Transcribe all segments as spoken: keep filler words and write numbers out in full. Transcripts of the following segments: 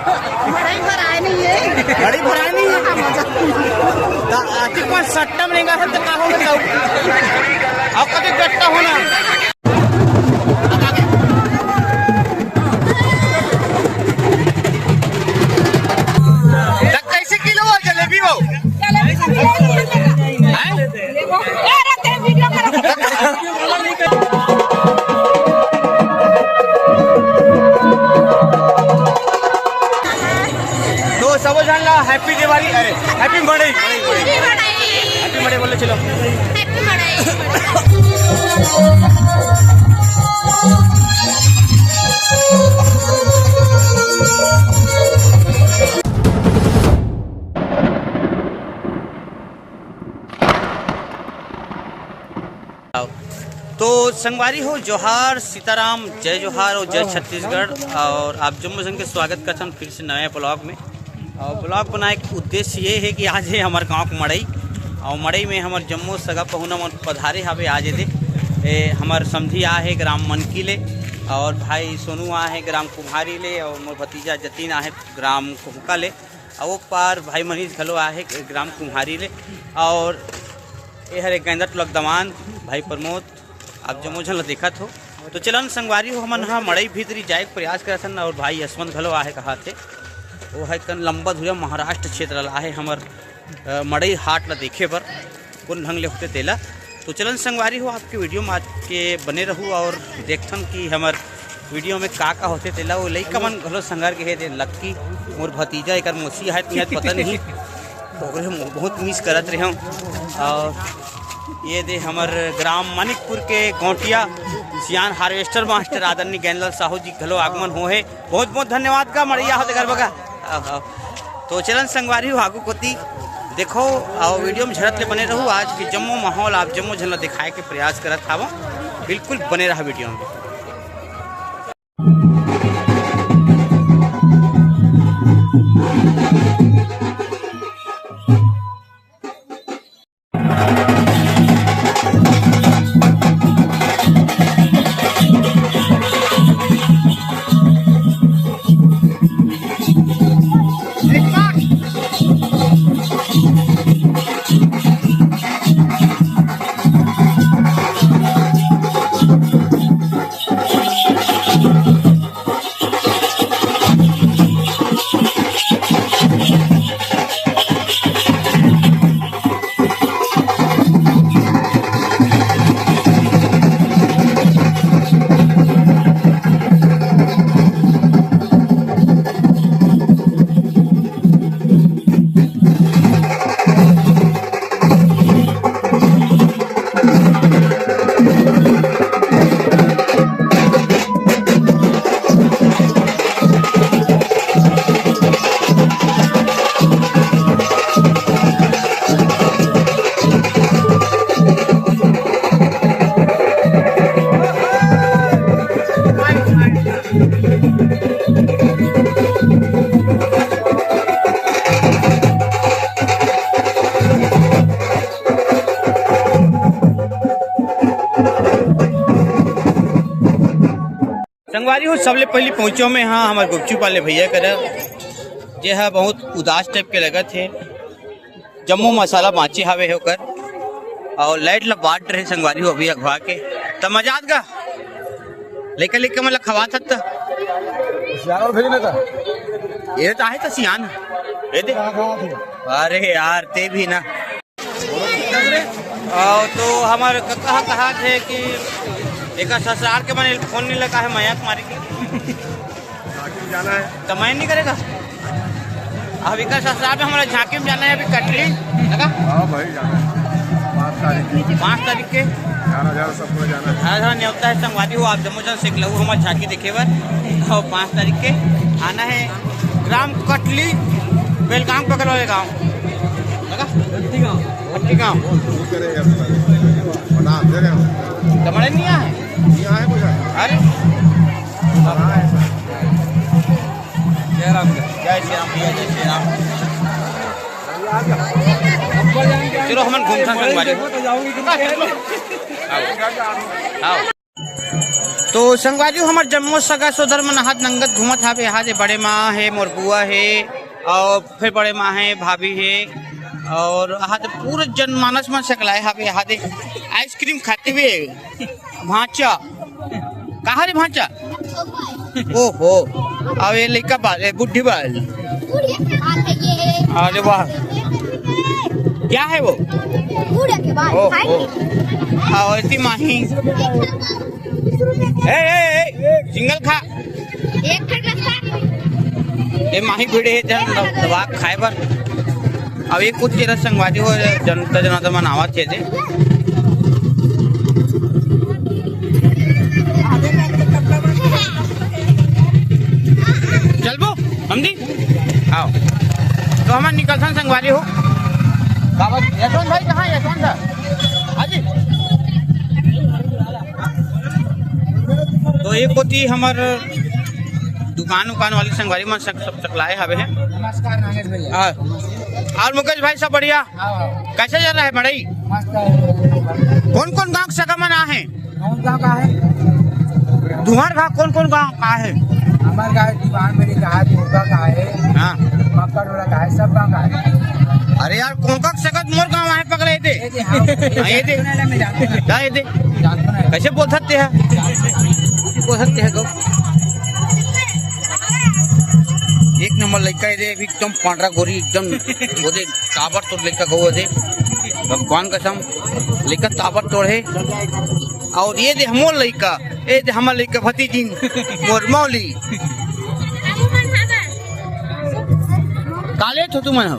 बड़ा ही भराय नहीं है। बड़ी भराय नहीं है। त आती पास सट्टा में नहीं गा सकता, का हो बताओ? अब कभी गट्टा होना। त कैसे किलो हो जलेबी हो? हैं? तो सबो झन ला हैप्पी दिवाली, अरे हैप्पी मड़ई, मड़ई, मड़ई। हैप्पी मड़ई बोलो, चलो। तो संगवारी हो, जोहार सीताराम, जय जोहार और जय छत्तीसगढ़। और आप जम्मो जन के स्वागत करथन फिर से नया ब्लॉग में। और ब्लॉग बनाए के उद्देश्य ये है कि आज है हमार गांव के मड़ई, और मड़ई में हमार जम्मो सगा पहुना मन पधारे हवे आज एदे। ए, हमार समधी आ है ग्राम मनकी ले, और भाई सोनू आ है ग्राम कुम्हारी ले, और मोर भतीजा जतीन आ है ग्राम कोहका ले, और वो पार भाई मनीष घलो आ है ग्राम कुम्हारी ले, और ये हरे गेंदा टोला के दमान भाई प्रमोद, आप जम्मो झन ला देखत हो। तो चलन संगवारी हो, हमन ह मड़ई भीतरी जाए के प्रयास करत हन, और भाई यशवंत घलो आहे कहाथे, वो है कन लंबा धुरिया महाराष्ट्र क्षेत्र ला आहे हमर, अ, मड़ई हाट ला देखे बर, कोन ढंग ले होथे तेला। तो चलन संगवारी हो, आपके वीडियो में आज के बने रहू और देखथन कि हमर वीडियो में का का होथे तेला। वो लइका मन घलो संगर के हे दे लक्की, मोर भतीजा, एकर मौसी आहे, तुमन पता नहीं, ओकरे हम बहुत मिस करत रहे हूँ। और ये दे हमर ग्राम मानिकपुर के गौंटिया सियान हार्वेस्टर मास्टर आदरणीय गैंदलाल साहू जी घलो आगमन हो हे। बहुत बहुत धन्यवाद का मड़ैया हो दे गरबा का। आओ, आओ। तो चलन संगवारी हो आगू कोती देखो, और वीडियो में झरत ले बने रहू। आज के जम्मो माहौल आप जम्मो झन ला दिखाए के प्रयास करत हावो, बिल्कुल बने रहा वीडियो में। संगवारी हो, सबले पहिली पहुंचो में हाँ हमर गुपचुप वाले भैया करा, जे हा बहुत उदास टाइप के लगत हे। जम्मो मसाला बांचे हावे हे ओकर, और लाइट ला बाट रहे संगवारी हो अभी अगवा के। त मजा आत गा, लइका लइका मन ला खवात हत त। सियान भेज ना का? ये तो आहे त सियान, ये दे। अरे यार, ते भी ना। और तो हमर कका ह कहा थे कि एकर ससुराल के मन फोन नहीं लगा है, मया के मारे के। झांकी में जाना है। तो मैं नहीं करेगा। अब एकर ससुराल में हमारा झांकी में जाना है, अभी कटली, लगा? हाँ भाई, जाना है। पाँच तारीख की। पाँच तारीख के। ग्यारह हजार सबको जाना है। ग्यारह हजार न्योता है संगवारी हो, आप जम्मो जन से लहू हमार झांकी देखे बर। और पाँच तारीख के आना है ग्राम कटली, बेलगाम बगल वाले गांव। लगा? कटली गांव। कटली गांव। बहुत दूर करे यार। बना दे रहे हो। कमरे नहीं आए? नहीं आए कुछ। अरे। बना है सर। जय राम। जय श्री राम भैया, जय श्री राम। चलो, हमन घूमथन संगवारी। आओ। आओ। तो संगवारी हो, हमर जम्मो सगा सोदर मन हाथ नंगत घूमत हावे। यहाँ दे बड़े माँ हे, मोर बुआ हे, और फिर बड़े माँ हे, भाभी हे, और यहाँ दे पूरे जनमानस मन सकलाए हावे। यहाँ दे आइसक्रीम खाते हुए भांचा, कहाँ रे भांचा? ओहो, अब ये लइका बाल, ये बुढ़ी बाल। अरे वाह, क्या है वो? ओहो, और इतनी माही। ए, ए, ए, सिंगल खा। एक ठन रस्ता। ए माही भिड़े हे जन दवा खाए बर। अब एक कुछ जरा संगवारी हो, जनता जनार्दन मन आवत हे जे। चलबो, समझी? आओ। तो हमन निकलथन संगवारी हो। बाबा, यशवंत भाई कहाँ है? यशवंत सर? हाँ जी। तो एक कोती हमर दुकान उकान वाले संगवारी मन सब, सब चकलाए हवे हैं। नमस्कार नागेश भैया। हाँ। और मुकेश भाई, सब बढ़िया? हाँ, हाँ। कैसे चल रहा है मड़ई? मस्त है। कौन कौन गांव के सगा मन आहे? कौन गांव का है? तुम्हार गांव कौन कौन गांव का है? हमार गांव दीवान मेरी का है, दुर्गा का है, हाँ। मक्का टोला का है, सब गांव का है। अरे यार, कौन का सगा मोर गांव आहे पगले दे? ये दे, हाँ, हाँ, ये दे। जानता नहीं, मैं जानता नहीं। दा, ये दे। जानता नहीं। कैसे बोल सकते हैं? बोल सकते हैं गो। एक नंबर लइका है दे, अभी एकदम पांडरा गोरी, एकदम वो दे, ताबड़तोड़ लइका गो दे। भगवान कसम, लइका ताबड़तोड़ है। और ये दे हमर लइका, ये दे हमर लइका भतीजिन, मोर मौली। काले थो तुमन हो?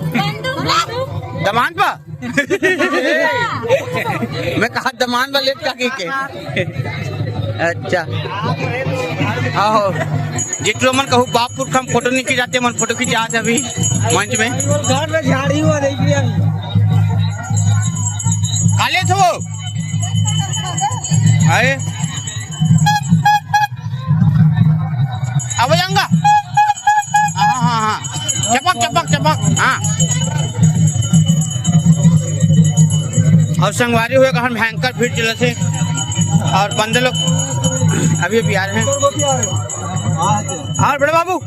दमान पा? मैं कहा दमान वाले का की के? अच्छा। आहो। जितलो मन कहू बाप पुरखा म फोटो नहीं खिंचाते, मन फोटो खिंचात हे अभी मंच में। घर में झाड़ी हुआ देख लिया। काले थो? आए। अब जाऊंगा। हाँ, हाँ, हाँ। चपक, चपक, चपक। हाँ। और संगवारी हुए कहन भयंकर भीड़ चलत हे। और बंदे लोग अभी अभी आ रहे हैं। और बड़े बाबू,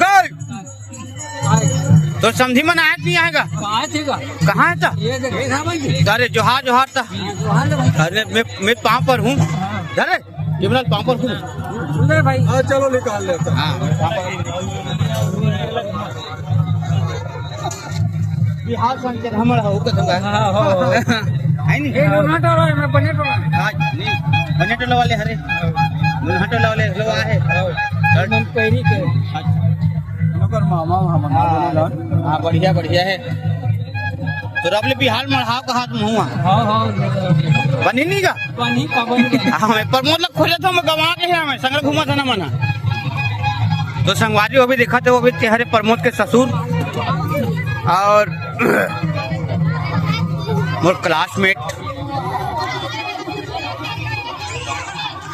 गए। तो समधी मन आए कि नहीं आएगा? आए थे का? कहाँ है तो? ये देख, ये था भाई। अरे जोहार, जोहार था। जोहार ले भाई। अरे मैं, मैं पाँव पर हूँ। अरे विमला पाँव पर हूँ। सुन रे भाई। हाँ, चलो निकाल लेते हैं। हाँ। बिहार संग के हमर हो के संग। हाँ, हाँ, हाँ। है नी? ए, लोनाटोला, मैं बनेटोला। हाँ, नहीं, बनेटोला वाले हरे। लोनाटोला वाले लोग आए। हाँ, मन पैरी के। अच्छा। नौकर मामा, मामा, हाँ, मामा। हाँ, बढ़िया, बढ़िया है। तो रबले बिहार मढ़ाव का हाथ मुँह। हाँ, हाँ। बनी नहीं का? पानी का बन गया। हाँ, मैं प्रमोद ला खोजत हँव, मैं गवा के हे, मैं संग घूमत हँव ना मना। तो संगवारी वो भी देखत हे, वो भी चेहरे प्रमोद के ससुर और मोर classmate।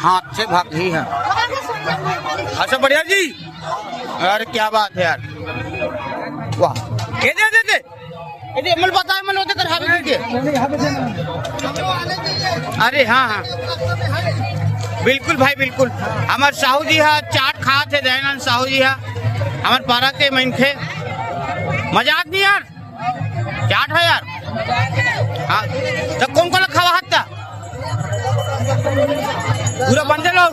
हाँ, अच्छे भाग ही है। अच्छा, बढ़िया जी। अरे, क्या बात है यार। वाह। के दे, दे, दे। ए दे, मन बताए, मन ओदे कर हावे के। अरे हाँ, हाँ। बिल्कुल भाई, बिल्कुल। हमर साहू जी हा चाट खात हे, दयानंद साहू जी हा। हमर पारा के मनखे। मजाक नहीं यार। चाट है यार। हाँ। तो कौन कौन खावा हत्ता? पूरा बंदे लोग।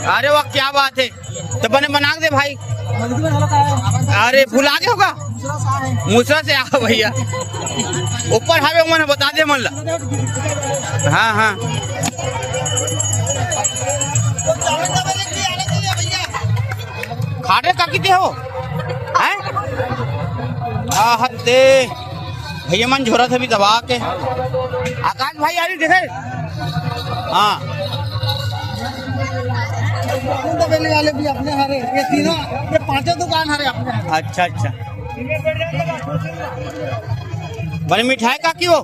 अरे वाह, क्या बात है। तो बने बना के दे भाई। अरे भुला गए होगा। मुसरा से आ भैया। ऊपर हावे मन बता दे मन ला। हाँ, हाँ। खाड़े का किते हो? हैं? आह दे। भैया मन झोरा से भी दबा के। आकाश भाई, आ रही देखे? हाँ। तबेले वाले भी अपने हरे, ये तीनों, ये पांचों दुकान हरे अपने हरे। अच्छा, अच्छा। बने मिठाई का की वो?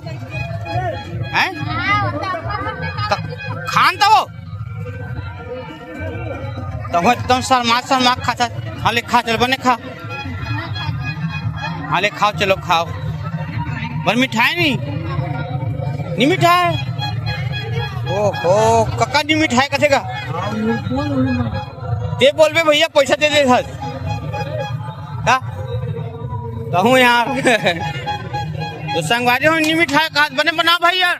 हैं? क-, खान तो वो? तो वो एकदम शर्मा, शर्मा खाता। हाँ, ले खा, चल बने खा। हाँ, ले खाओ, चलो खाओ। बने मिठाई नहीं? नहीं मिठाई? ओहो, कक्का नहीं मिठाई कथेगा? ते बोलबे भैया, पैसा दे दे हस। का? कहूँ यार। तो संगवारी हो, नी मिठाय कहात, बने बना भाई यार।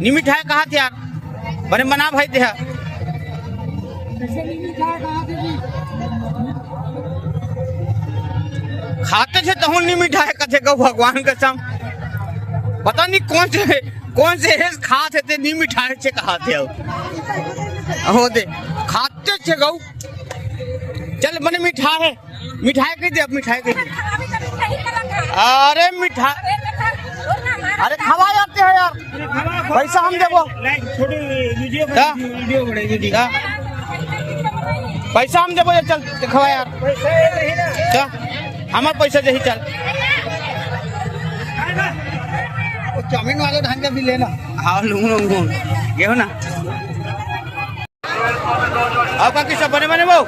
नी मिठाय कहात यार। बने बना भाई तेहा। खाते थे तहूँ नी मिठाय कथे गो, भगवान कसम। पता नहीं कौन से, कौन से हेस खात हे ते नी मिठाय से कहात हे। हो दे, खाते थे गो। चल बने मिठाय हे। मिठाय कह दे, अब मिठाय कह दे। अरे मिठाय, अरे खवा जाते हैं यार, पैसा हम देबो। का? का? पैसा हम देबो, ये चल, ते खवा यार। का? हमार पैसा देही, चल। वो चाउमीन वाले ढंग का भी लेना। हाँ, लूँ, लूँ, लूँ। ये हो ना। अउ काकी, सब बने बने वो?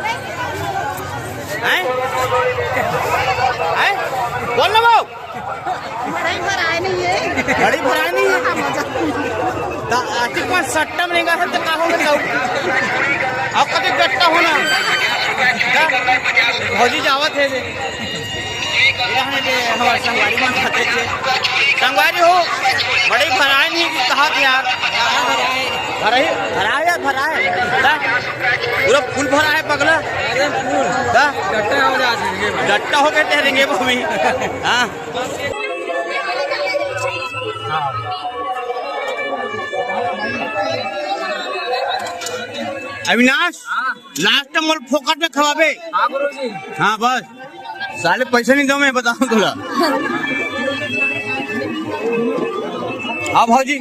हैं? हैं? बोल ना वो। बड़ई भराय नहीं है। बड़ई भराय नहीं है। हाँ, मजा। त आखिर पाँच सट्टा में नहीं गा है तो का हो गया? अउ कभी गट्टा होना। का? भौजी जावत है जे। ये हमें जे हमारे संगवारी मन खाते थे। संगवारी हो, बड़ई भराय नहीं कि कहा थे यार। भराय, भराय यार, भराय। का? पूरा फुल भराय है पगला। अरे फुल। का? डट्टा हो जा सकेंगे भाई। डट्टा हो गए ठहरेंगे वो भी। हाँ। अविनाश, हाँ। Last time मोला फोकट में खवाबे। हाँ गुरुजी। हाँ बस। साले पैसा नहीं दो, मैं बताऊं तुला। हाँ भौजी,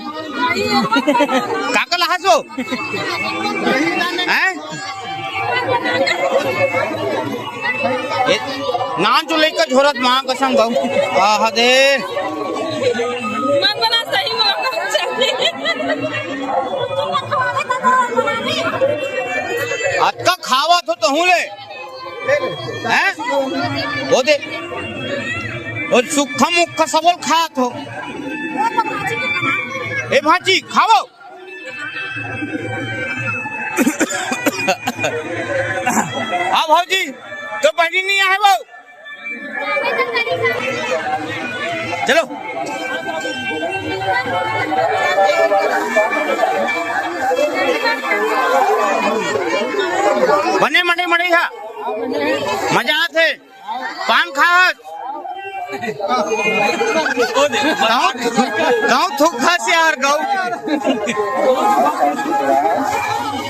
का का लाहस हो? हैं? ए, नान जो लेकर झोरत माँ कसम गौ। आह दे। मन बना सही माँ कसम। अतका खावत हो तहूँ ले। हैं? वो दे। और सुक्खा मुक्खा सबल खात हो। ए भाजी, खावो। हाँ भौजी, तो बहनी नहीं आए वो। चलो। बने मड़ई मड़ई हा। मजा आथे। पान खास। गाँव, गाँव थूक खास यार, गाँव।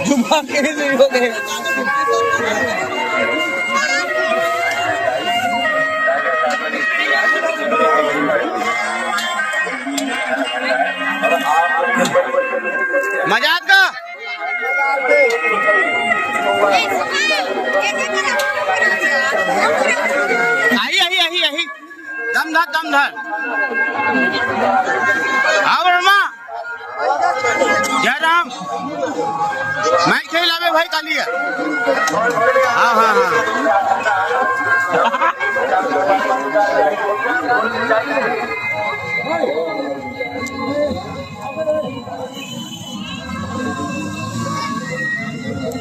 जुबान के नहीं हो गए। मजा आत का? आही, आही, आही, आही। दम धर, दम धर। हाँ, वर्मा। जय राम। Match खेल आवे भाई काली है। हाँ, हाँ, हाँ।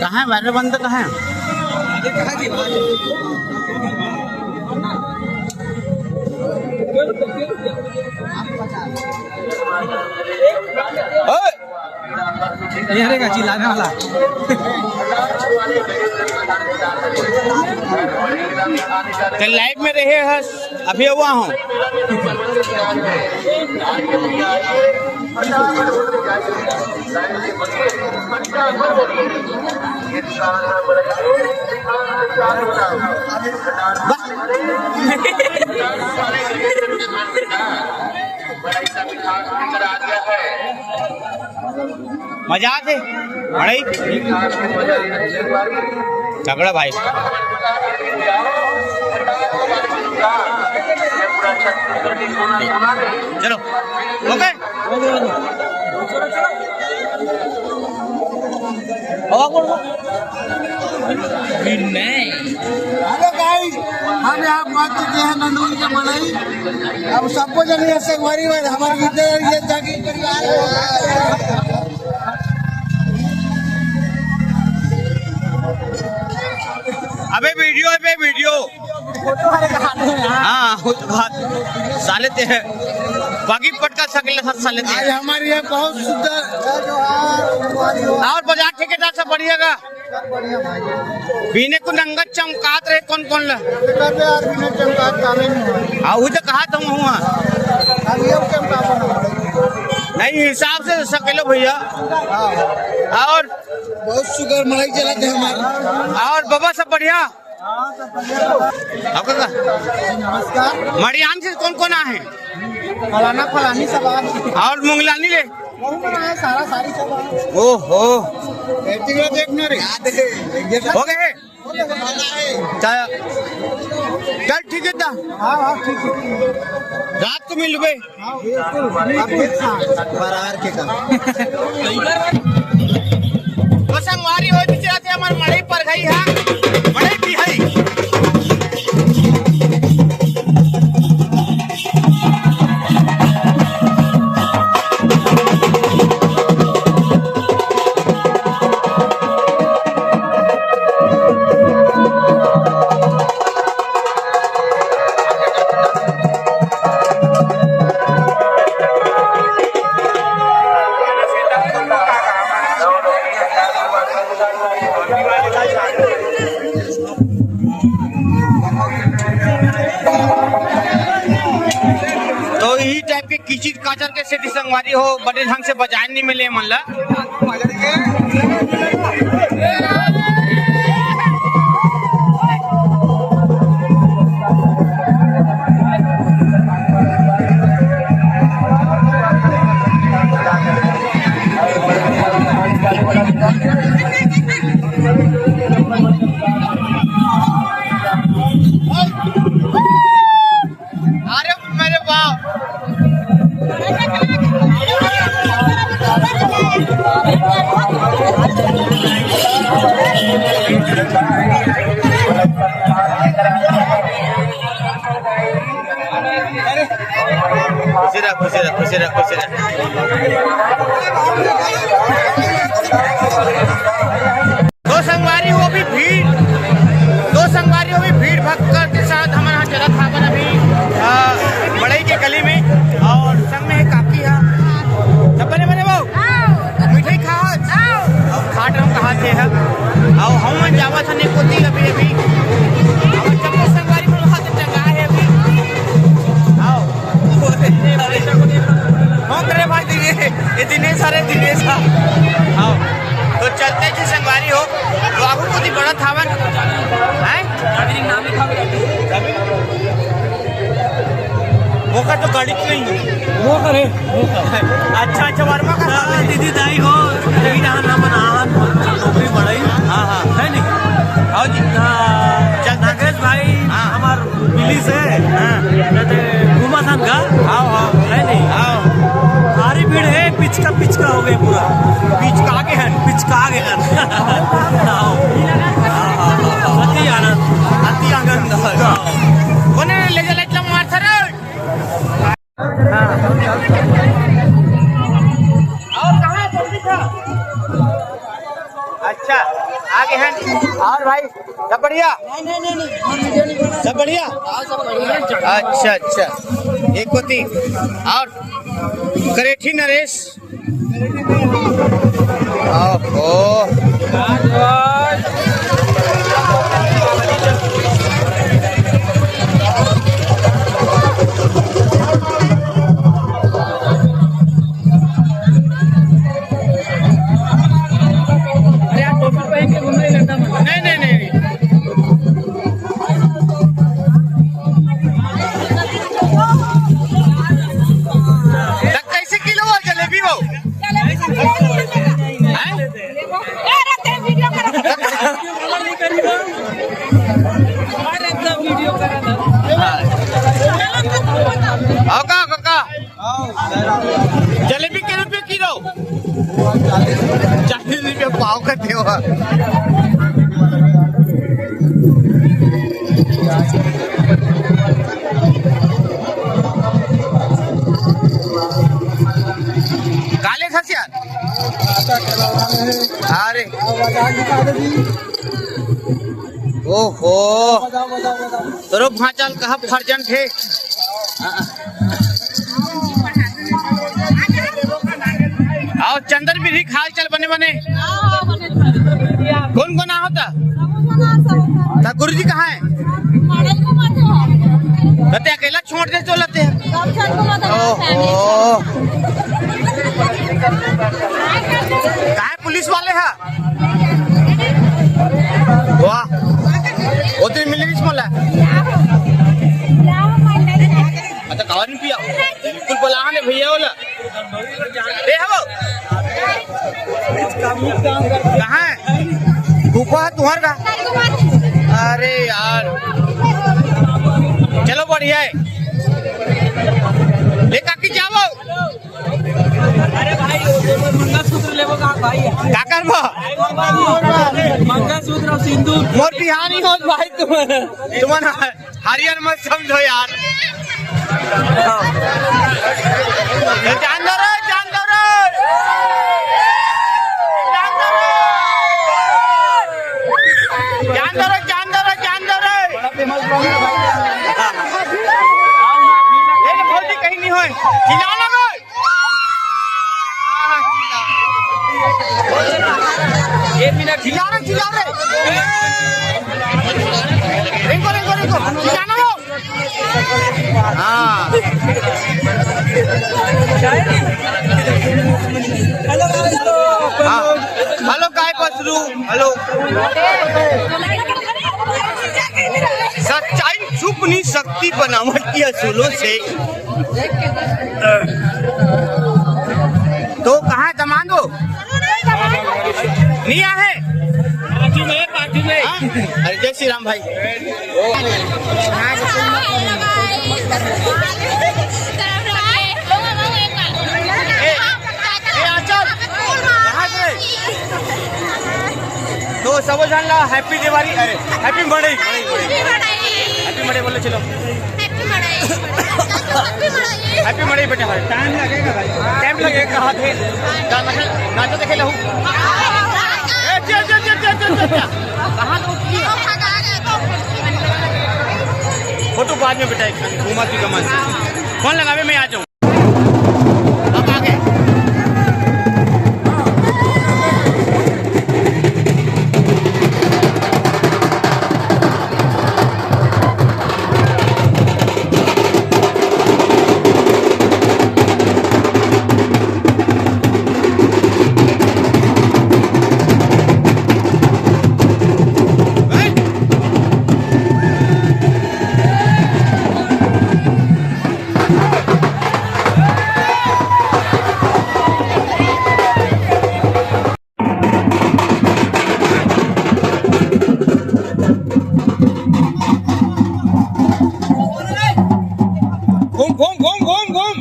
कहाँ है viral बंद, कहाँ है? ओए! ये हरे का चिल्लाने वाला। कल live में रहे हस, अभी हुआ हूँ। मजा आथे। बड़ई तगड़ा भाई। चलो, OK। Hello guys, हम यहाँ पहुँच चुके हैं नंदगुंज के मड़ई। अब सबको जल्दी से एक बारी बार हमारे विद्यालय ये जाके परिवार अबे वीडियो, अबे वीडियो। हाँ, वो तो बात। साले ते पगी पटका सकले था साले ते। आज हमारे यहाँ बहुत सुंदर। और बाजार ठेकेदार सब बढ़िया का? बिने को नंगत चमकात रहे कौन कौन ला? आ, वो तो कहा था हुआ। नहीं, हिसाब से सकेलो भैया। और बहुत सुगर मड़ई चलत हे हमार। और बाबा सब बढ़िया? हाँ, सब बढ़िया। अब काका? नमस्कार। मड़ियान से कौन कौन आहे? फलाना फलानी सब आ। और मुंगलानी ले? वहू मन आहे, सारा सारी सब आ। ओहो। Acting ला देखना रे। हो गए? चल, चल ठीक है दा। हाँ, हाँ, ठीक है। रात को मिलबे। हाँ, बिल्कुल। आप देख सा। बराबर के का। तो संगवारी हो जी, चलत हे हमर मड़ई पर गई है, मड़ई भी है। तो यही टाइप के किचिर काचर के सेती संगवारी हो, बड़े ढंग से बजाए नहीं मिले मन ला। अरे मेरे बाप। खुशी रह, खुशी रह, खुशी रह, खुशी रह। तो संगवारी हो भी भीड़, तो संगवारी हो भी भीड़ भक्कर के साथ हमन यहाँ चलत हावन अभी, अ, मड़ई के गली में, और संग में है काकी है। सब बने बने वो? मिठाई खाओ। अब खाट हम कहाँ थे है? आओ, हम मन जावत हन एक कोती अभी, अभी। अब चप्पल संगवारी मन वहाँ से टंगा है अभी। आओ। कौन करे भाई दिनेश? ये दिनेश, अरे दिनेश, हाँ। आओ। तो चलते जी संगवारी हो, तो आगू कोती बढ़त हावन। हैं? ओकर तो गाड़ी नहीं है। वो करे, वो करे। अच्छा, अच्छा, वर्मा का हाँ, दीदी दाई हो, यही रहा ना मन आन, नौकरी बढ़ाई। हाँ, हाँ। है नहीं? हाँ जी। हाँ, चल, नागेश भाई, हाँ। हमार पुलिस है। हाँ। कहते घुमा सन का? हाँ, हाँ। है नहीं? हाँ। भारी भीड़ है, पिचका, पिचका हो गए पूरा। पिचका के हैं। पिचका के हैं। हाँ। हाँ, हाँ, हाँ, हाँ। अति आनंद। अति आनंद। कोने ले जा, ले जा, मार सर। और कहाँ है पंडित साहब? अच्छा, आगे हैं। और भाई, सब बढ़िया? नहीं, नहीं, नहीं, नहीं। सब बढ़िया? हाँ, सब बढ़िया। अच्छा, अच्छा। एक होती। और करेठी नरेश। ओहो। अरे, आप टोपी पहन के घूम रहे हैं, लगता है। नहीं, नहीं, नहीं, नहीं। त कैसे किलो हो जलेबी हो? हैं? आओ का, का, का? जलेबी के रुपये किलो? चालीस रुपये पाव का देवा। काले खसिया। अरे। ओहो, तोरो भांचा ल कहा फर्जन थे। आओ चंदन बिरही, हाल चाल बने बने? कोन कोन आहो ता? ता गुरुजी कहाँ है? ता ते अकेला छोड़ दे चलते हैं। ओहो, काय पुलिस वाले हा? वाह, वो तो मिल रही मला। अच्छा, कावा नहीं पिया? बिल्कुल बोला ने भैया वाला। ए, हवो। कहाँ है? गुफा है तुम्हार का? अरे यार, चलो बढ़िया है। ले काकी जाओ। अरे भाई, मंगलसूत्र लेबो का भाई? का करबो? मंगलसूत्र और सिंदूर। मोर बिहानी हो भाई तुम, तुम हरियर मत समझो यार। जान दो रे, जान दो रे। जान दो रे, जान दो रे, जान दो रे। ये तो फौजी कहीं नहीं होए। चिल्ला ना रे। एक मिनट। चिल्ला रे, चिल्ला रे। रिंको, रिंको, रिंको। चिल्ला ना रे। हाँ। हाँ। हेलो, काय पसरू? हेलो। सच्चाई छुप नहीं सकती बनावट के असूलों से। तो कहाँ है दमांदो? नहीं आए? पार्टी में, पार्टी में। हाँ? अरे जय श्री राम भाई। ए, ए, आंचल, कहाँ से? तो सबो झन ला हैप्पी दिवाली, अरे हैप्पी मड़ई, मड़ई, मड़ई। हैप्पी मड़ई बोलो, चलो। हैप्पी मड़ई बेटा भाई। टाइम लगेगा भाई। टाइम लगेगा, कहाँ थे? नाचा, नाचा देखे लहू। ए, चल, चल, चल। कहाँ लोग? फोटो बाद में बेटा, एक घूमा ती कमल। फोन लगावे, मैं आ जाऊँ। अब आगे। घूम, घूम, घूम, घूम, घूम।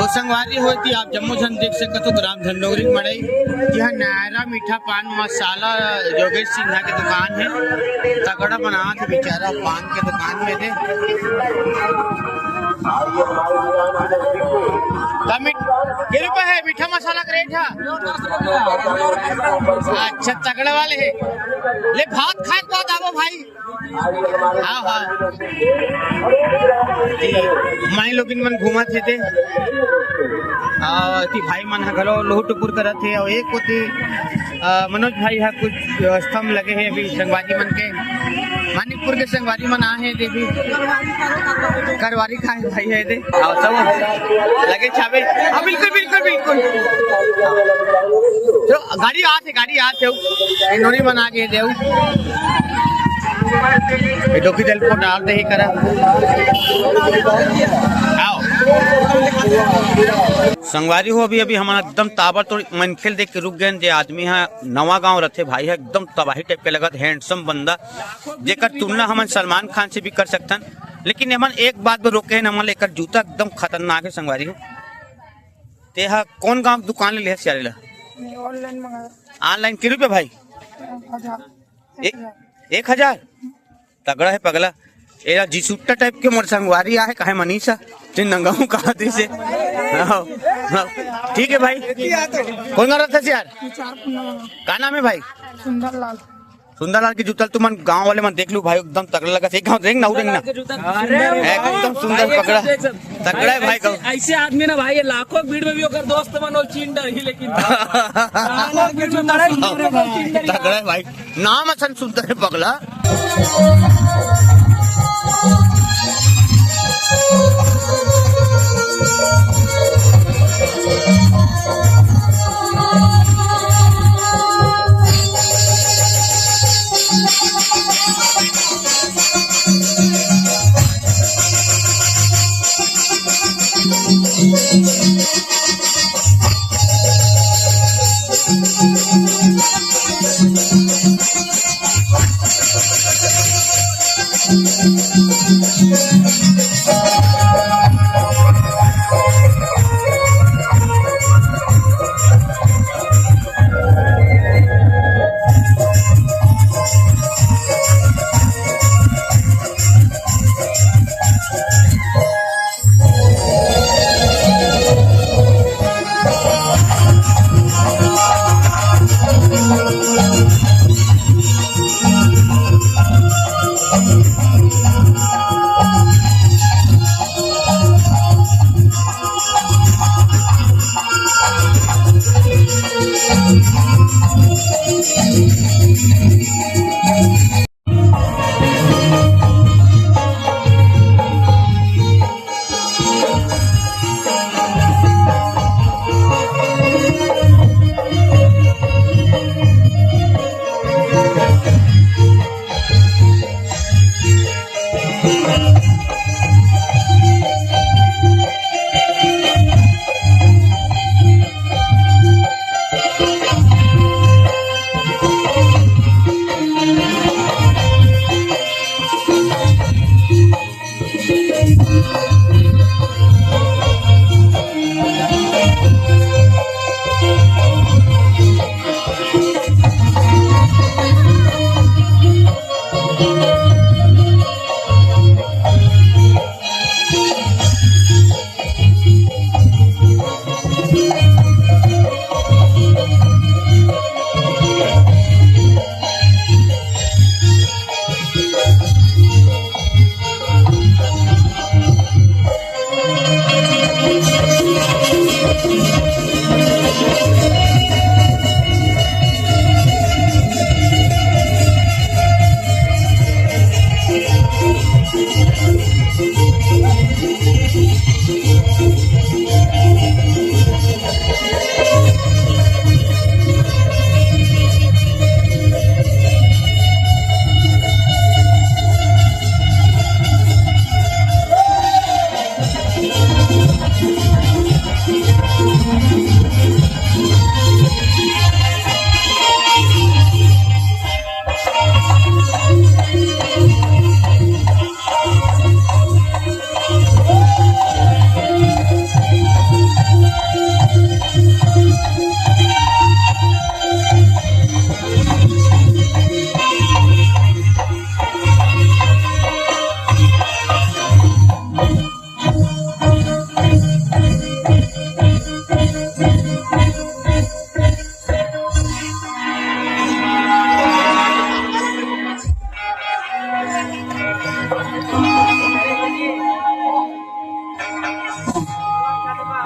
संगवारी हो, एती आप जम्मो झन देख सकत हो, ग्राम झंडोंगरी के मड़ई, यह नायरा मीठा पान मसाला योगेश सिन्हा के दुकान हे। तगड़ा बनात हे बेचारा पान के दुकान में दे। का मीठ-, के रुपया हे मीठा मसाला के रेट हे? अच्छा, तगड़ा वाले हे। ले, भात खाए के बाद आबो भाई। हाँ, हाँ। माई लोगिन मन घूमत हे ते। आ, एती भाई मन ह घलो लुहुर टुपुर करत हे। अउ एक कोती, आ, मनोज भाई ह कुछ व्यवस्था में लगे हे अभी संगवारी मन के। मानिकपुर के संगवारी मन आए हे देवी। करवारी खाए भाई हे दे। हाँ, सब लगे छावे। हाँ, बिल्कुल, बिल्कुल, बिल्कुल। चलो, गाड़ी आत हे, गाड़ी आत हे। ए नोनी मन आगे देव। ए डोकी दल को डाल दे ही करा। आओ। संगवारी हो, अभी, अभी हमन एकदम ताबड़तोड़ मनखे ल देख के रुक गए, जे आदमी ह नवा गांव रथे, भाई ह एकदम तबाही टाइप के लगत, handsome बंदा, जेकर तुलना हमन सलमान खान से भी कर सकथन। लेकिन हमन एक बात बर रोके हन, हमन ला एकर जूता एकदम खतरनाक हे संगवारी हो। ते ह कौन गांव दुकान ले ले हस यार एला? ये online मंगाया। Online के रुपया भाई? हजार। एक, एक हजार। एक हजार? तगड़ा हे पगला। एला जीसुट्टा टाइप के मोर संगवारी आहे, काहे मनीषा? ते नंगाऊ कहा दिसे। हाँ, हाँ। ठीक हे भाई। कौन गांव रथे हस यार? ये चार कुंडा मंगाया। का नाम हे भाई? सुंदरलाल। सुंदरलाल के जूता ल तुमन गांव वाले मन देख लू भाई, एकदम तगड़ा लगत हे। एक घांव रेंग ना, रेंग ना। अरे एकदम सुंदर भाई, पकड़ा। एकदम तगड़ा हे भाई, ऐसे, ऐसे आदमी ना भाई, ये लाखों भीड़ में भी अगर दोस्त मन हो, चीन डर ही, लेकिन लाखों भीड़ में मत सुंदर है भाई। तगड़ा हे भाई, नाम असन सुंदर हे पगला।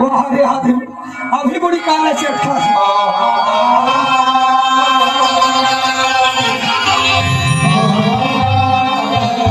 अरे आदमी, अभी बड़ी काला चेठा।